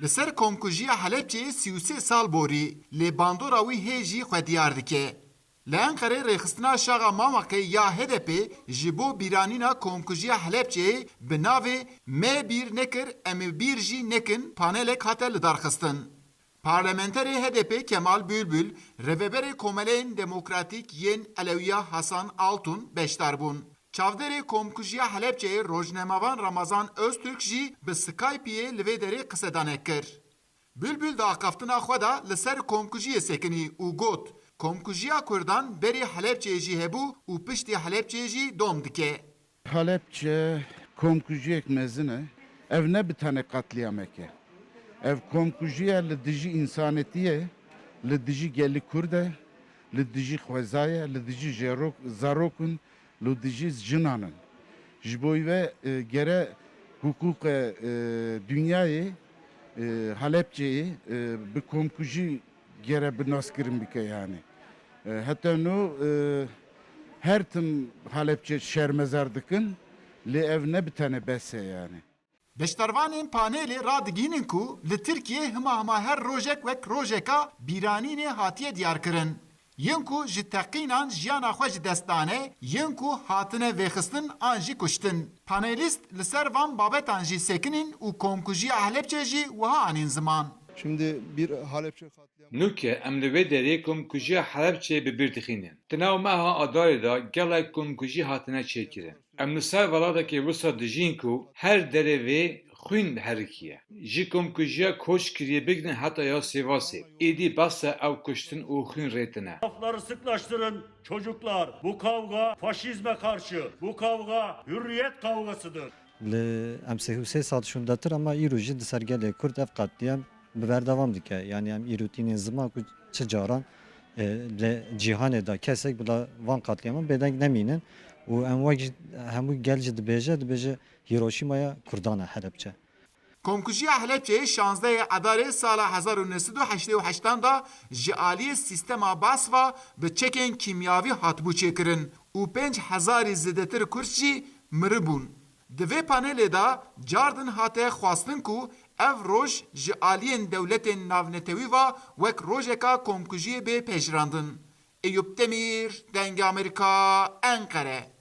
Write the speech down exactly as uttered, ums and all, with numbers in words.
Li ser komkujiya Helebçeyê sî û sê sal borî, lê bandora wî hê jî xwe diyar dike. Li Enqerê rêxistina Şaxa Mamaqê ya H D P ji bo bîranîna komkujiya Helebçeyê bi navê Me bîr nekir, em ê bîr jî nekin panelek hate lidarxistin. Parlamenterê H D P Kemal Bülbül, rêveberê Komeleyên Demokratîk yên Elewiya Hasan Altun beşdar bûn. Çavdêrê komkujiya Helebçeyê rojnamevan Ramazan Öztürk jî bi Skype'ê li vê derê qisedanek kir. Bülbül di axaftina xwe de li ser komkujiyê sekinî û got, Komkujiya Kurdan berî Helebçeyê jî hebû û piştî Helebçeyê jî dom dike. Halepçe komkujiyek mezin e. Ev ne bi tenê qetlîyamek e. Ev komkujiye li dijî însanetî ye, li dijî gelî Kurd e, li dijî xweza ye, li dijî jêrok-, zarok in, li dijî jinan in. Ji bo vê, e, gere hiqûqê, e, dinyayê, e, Halepçeyê, e, bi komkujî gere bi naskirin bike yani. E, heta no, e, her tim Halepçe şermezar dikin, lê ev ne bi tenê bes e yani. Beşdarvanên panelê radigihînin ku li Tirkiyê hima hima her rojek wek rojeka bîranînê hatiye diyarkirin. Yên ku ji teqînan jiyana xwe ji dest dane, yên ku hatine vêxistin an jî kuştin. Panelîst li ser van babetan jî sekinîn û komkujiya Helebçe jî wiha anîn ziman. Şimdi bir Halepçe katliamı. Nûke em li vê derê komkujiya Helebçeyê bi bîr dixînin. Di nav meha Adarê de gelek komkujî hatine çêkirin. Em li ser welateke wisa dijîn ku her derê vê xwîn herikiye. Ji komkujiya koç kiriye bigrin heta ya Sêvasê. Êdî behsa ew kuştin û xwîn rêtine. Lafları sıklaştırın çocuklar. Bu kavga faşizme karşı. Bu kavga hürriyet kavgasıdır. Li em sê û sê sal şûndetir, ama îro jî di ser gelê Kurd ev qetlîyam bi berdewam dike. Yanî em îrotînên ziman ku çi caran, e, li cîhanê de kesek bila van qetlîyaman bêdeng nemînin û em wek jî hemû gel jî dibêje, dibêje Hiroşîmaya Kurdan e Helebçe. Komkujiya Helebçeyê şazdehê Edarê sala hezar û neh sed û heştê û heştan de ji aliyê sîstema Basf ve bi çekên kîmyavî hatibû çêkirin û pênc hezarî zêdetir Kurd jî miribûn. Di vê panelê de cardin hate xwestin ku ev roj ji aliyên dewletên navnetewî ve wek rojeka komkujiyê bê pejirandin. Eyûp Demîr, Dengê Amerîka, Enqere.